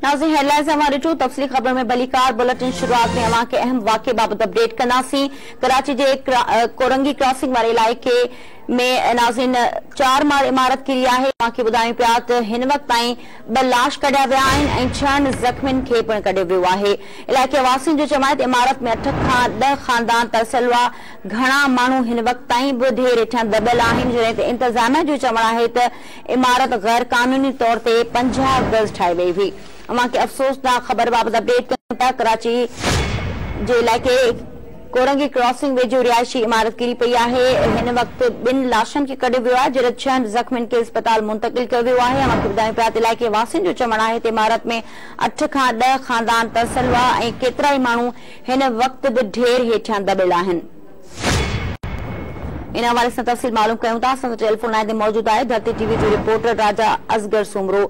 ناظرين هيڊلائنز اوهان ڏٺو تفصيلي خبر ۾ ڀليڪار بليٽن شروعات ۾ اوهان کي اهم واقعي بابت اپڊيٽ ڪنداسين ڪراچي جي ڪورنگي ڪراسنگ واري علائقي ۾ ناظرين چار ماڙ عمارت ڪري آهي اوهان کي ٻڌايون پيا ته هن وقت تائين ٻه لاش ڪڍيا ويا آهن ۽ ڇهن زخمين کي پڻ ڪڍيو ويو آهي. علائقي واسين جو چوڻ آهي ته عمارت ۾ اٺ کان ڏهه خاندان ترسيل هئا، گهڻا ماڻهو هن وقت تائين به ڍير هيٺيان دٻيل آهن، جڏهن ته انتظاميا جو چوڻ آهي ته عمارت غير قانوني طور تي 50 گز ٺاهي وئي هئي. اوهان کي افسوسناڪ خبر بابت اپڊيٽ ڪيون پيا، ڪراچي جي علائقي ڪورنگي ڪراسنگ ويجهو رهائشي عمارت ڪري پئي آهي، هن وقت ٻن لاشن کي ڪڍيو ويو آهي، جڏهن ڇهن زخمين کي اسپتال منتقل ڪيو ويو آهي، اوهان کي ٻڌايون پيا ته علائقي واسين جو چوڻ آهي ته عمارت ۾ اٺ کان ڏهه خاندان ترسيل هئا ۽ ڪيترائي ماڻهو هن وقت به ڍير هيٺيان دٻيل آهن. ان حوالي سان تفصيل معلوم ڪيون ٿا، اسان سان ٽيليفون لائين تي موجود آهي ڌرتي ٽي وي جو رپورٽر راجا اصغر سومرو.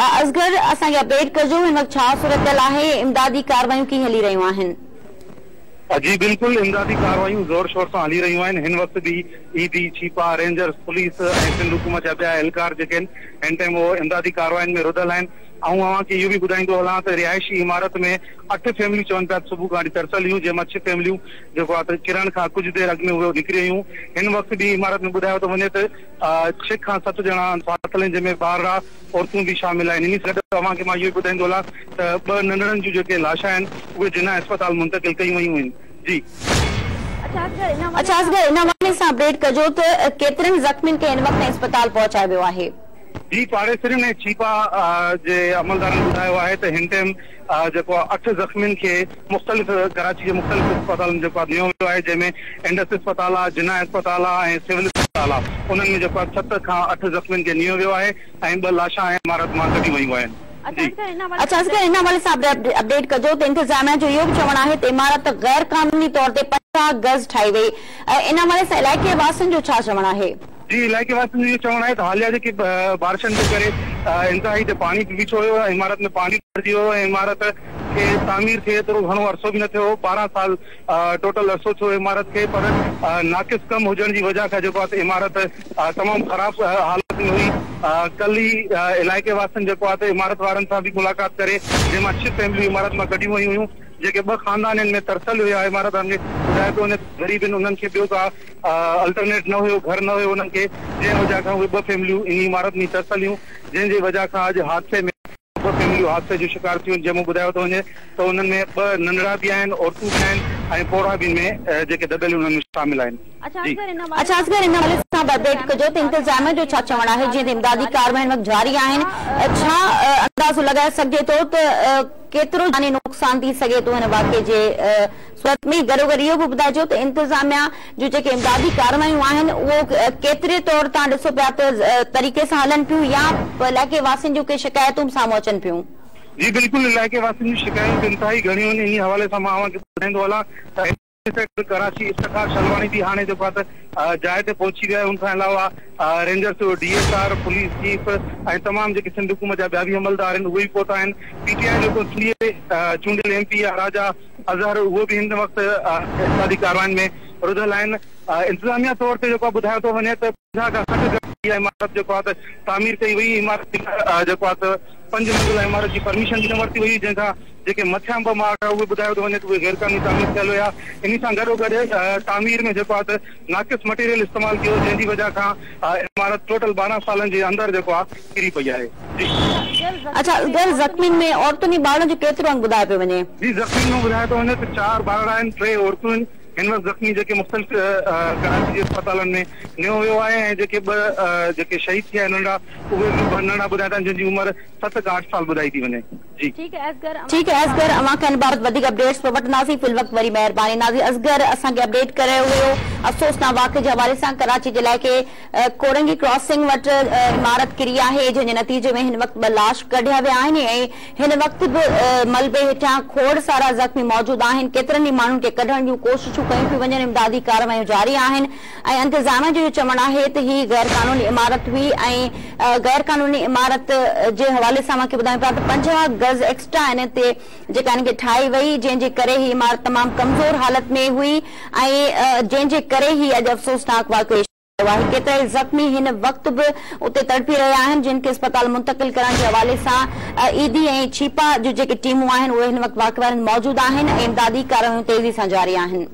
اصغر اسان کي اپڊيٽ ڪجو هن وقت ڇا صورتحال آهي، امدادي ڪارروايون ڪيئن هلي رهيون آهن؟ جي بلڪل امدادي ڪارروايون زور شور سان هلي رهيون آهن هن وقت به ايڌي، ڇيپا، رينجرز، پوليس ۽ سنڌ حڪومت جا ٻيا اهلڪار جيڪي آهن هن ٽائيم اهو امدادي ڪاررواين ۾ رڌل آهن آئون اوهان کي اهو به ٻڌائيندو هلان ته رهائشي عمارت ۾ اٺ فيمليون چون پيا ته صبح کان وٺي ترسيل هيون جنهن مان ڇهه فيمليون جيڪو آهي ته ڪرڻ کان ڪجهه دير اڳ ۾ اهي نڪري ويون هن وقت به عمارت ۾ ٻڌايو ٿو وڃي ته ڇهه کان ست ڄڻا ڦاٿل آهن جنهن ۾ ٻارڙا عورتون به شامل آهن. انهي سان گڏ اوهان کي مان اهو به ٻڌائيندو هلان ته ٻه ننڍڙن جون جيڪي لاشا آهن اهي جناح اسپتال منتقل ڪيون ويون آهن. جي. اڇا اصغر ان حوالي سان اپڊيٽ ڪجو ته ڪيترن زخمين کي هن وقت تائين اسپتال پهچايو ويو آهي. جي پاڙيسرين ۽ ڇيپا جي عملدارن ٻڌايو آهي ته هن ٽائيم جيڪو آهي اٺ زخمين کي مختلف ڪراچي جي مختلف اسپتالن ۾ جيڪو آهي نيو ويو آهي جنهن ۾ انڊس اسپتال آهي، جناح اسپتال آهي ۽ سول اسپتال آهي انهن ۾ جيڪو آهي ست کان اٺ زخمين کي نيو ويو آهي ۽ ٻه لاشا ۽ عمارت مان ڪڍيون ويون آهن. جي. اڇا اصغر ان حوالي سان اپڊيٽ ڪجو ته انتظاميا جو اهو به چوڻ آهي ته عمارت غير قانوني طور تي 50 گز ٺاهي وئي ان حوالي سان علائقي واسين جو ڇا چوڻ آهي؟ جي علائقي واسين جو اهو چوڻ آهي ته حاليه جيڪي بارشن جي ڪري انتهائي تي پاڻي به بيٺو هيو ۽ عمارت ۾ پاڻي ڀرجي ويو ۽ عمارت کي تعمير ٿئي ايترو گهڻو عرصو به نه ٿيو هو 12 سال ٽوٽل عرصو ٿيو عمارت کي پر ناقص ڪم هجڻ جي وجهه کان جيڪو آهي ته عمارت تمام خراب حالت ۾ هئي ڪلهه ئي علائقي واسين جيڪو آهي ته عمارت وارن سان به ملاقات ڪري جنهن مان ڇهه فيمليون عمارت مان ڪڍيون ويون هيون جيڪي ٻه خاندان هن ۾ ترسيل هيا عمارت وارن کي ٻڌايو پيو وڃي ته غريب آهن انهن کي ٻيو ڪا الٽرنيٽ نه هيو گهر نه هيو انهن کي جنهن وجهه کان اهي ٻه فيمليون انهي عمارت ۾ ترسيل هيون جنهن جي وجهه کان اڄ حادثي ۾ ٻه فيمليون حادثي جو شڪار ٿيون جنهن مان ٻڌايو ٿو وڃي ته انهن ۾ ٻه ننڍڙا به آهن عورتون به آهن ۽ پوڙها به ان ۾ جيڪي دٻيل انهن ۾ شامل آهن جي. اڇا اصغر ان حوالي سان به اپڊيٽ ڪجو ته انتظاميا جو ڇا چوڻ آهي جيئن ته امدادي ڪارروايون هن وقت جاري آهن ڇا اندازو لڳائي سگهجي ٿو ته ڪيترو جاني نقصان ٿي سگهي ٿو هن واقعي جي صورت ۾ گڏوگڏ اهو به ٻڌائجو ته انتظاميا جون جيڪي امدادي ڪارروايون آهن اهو ڪيتري طور تان ڏسو پيا ته طريقي سان هلن پيون يا علائقي واسين جون ڪي شڪايتون به سامهون اچن پيون. جي بلڪل علائقي واسين جون شڪايتون ته انتهائي گهڻيون آهن انهي حوالي سان مان اوهان کي ٻڌائيندو هلان ته انسپيڪٽر ڪراچي افتخار شلواڻي به هاڻي جيڪو آهي ته جاء تي پهچي ويو آهي ان کان علاوه رينجرس جو D S R, police chief ۽ تمام جيڪي سنڌ حڪومت جا ٻيا به عملدار آهن اهي به پهتا آهن پي ٽي آء جيڪو سنڌي چونڊيل ايم پي آهي راجا اظهر اهو به هن وقت امدادي ڪاررواين ۾ رڌل آهن انتظاميا طور تي جيڪو آهي ٻڌايو ٿو وڃي ته 50 کان 60 گز جي اها عمارت جيڪو آهي ته تعمير ڪئي وئي عمارت جيڪو آهي ته پنج منزله عمارت جي پرميشن به نه ورتي وئي جنهن کان جيڪي مٿيان ٻه ماڙ اهي ٻڌايو ٿو وڃي ته اهي غير قانوني تعمير ٿيل هيا انهي سان گڏو گڏ تعمير ۾ جيڪو آهي ته ناقص مٽيريل استعمال ڪيو جنهن جي وجهه کان عمارت ٽوٽل 12 سالن جي اندر جيڪو آهي ڪري پئي آهي جي. اڇا اصغر زخمين ۾ عورتن ۽ ٻارڙن جو ڪيترو انگ ٻڌايو پيو وڃي؟ جي زخمين ۾ ٻڌايو ٿو وڃي ته چار ٻارڙا آهن ٽي عورتون آهن هن وقت زخمي جيڪي مختلف ڪراچي جي اسپتالن ۾ نيو ويو آهي ۽ جيڪي ٻه جيڪي شهيد ٿيا آهن ننڍڙا اهي به ننڍڙا ٻڌايا ٿا جن جي عمر ست کان اٺ سال ٻڌائي ٿي وڃي جي. ٺيڪ آهي اصغر اوهان کان ان بابت وڌيڪ اپڊيٽس به وٺنداسين في الوقت وري مهرباني ناظرين اصغر اسان کي اپڊيٽ ڪري رهيو هيو افسوسناڪ واقعي جي حوالي سان ڪراچي جي علائقي ڪورنگي ڪراسنگ وٽ عمارت ڪري آهي جنهن جي نتيجي ۾ هن وقت ٻه لاش ڪڍيا ويا آهن ۽ هن وقت به ملبي هيٺيان کوڙ سارا زخمي موجود آهن ڪيترن ئي ماڻهن کي ڪڍڻ جون ڪوششون ڪيون پيون وڃن امدادي ڪارروايون جاري آهن ۽ انتظاميا جو اهو چوڻ آهي ته هي غير قانوني عمارت هئي ۽ غير قانوني عمارت جي حوالي سان اوهان کي ٻڌايون پيا ته 50 گز ايڪسٽرا ان تي جيڪا ان کي ٺاهي وئي جنهن جي ڪري هي عمارت تمام ڪمزور حالت ۾ هئي ۽ جنهن جي ڪري هي اڄ افسوسناڪ واقعو پيش. آهي. ڪيترائي زخمي هن وقت به اتي تڙپي رهيا آهن، جن کي اسپتال منتقل ڪرڻ جي حوالي سان ايڌي ۽ ڇيپا جون جيڪي ٽيمون آهن، اهي هن وقت واقعي واري هنڌ موجود آهن ۽ امدادي ڪارروايون تيزي سان جاري آهن.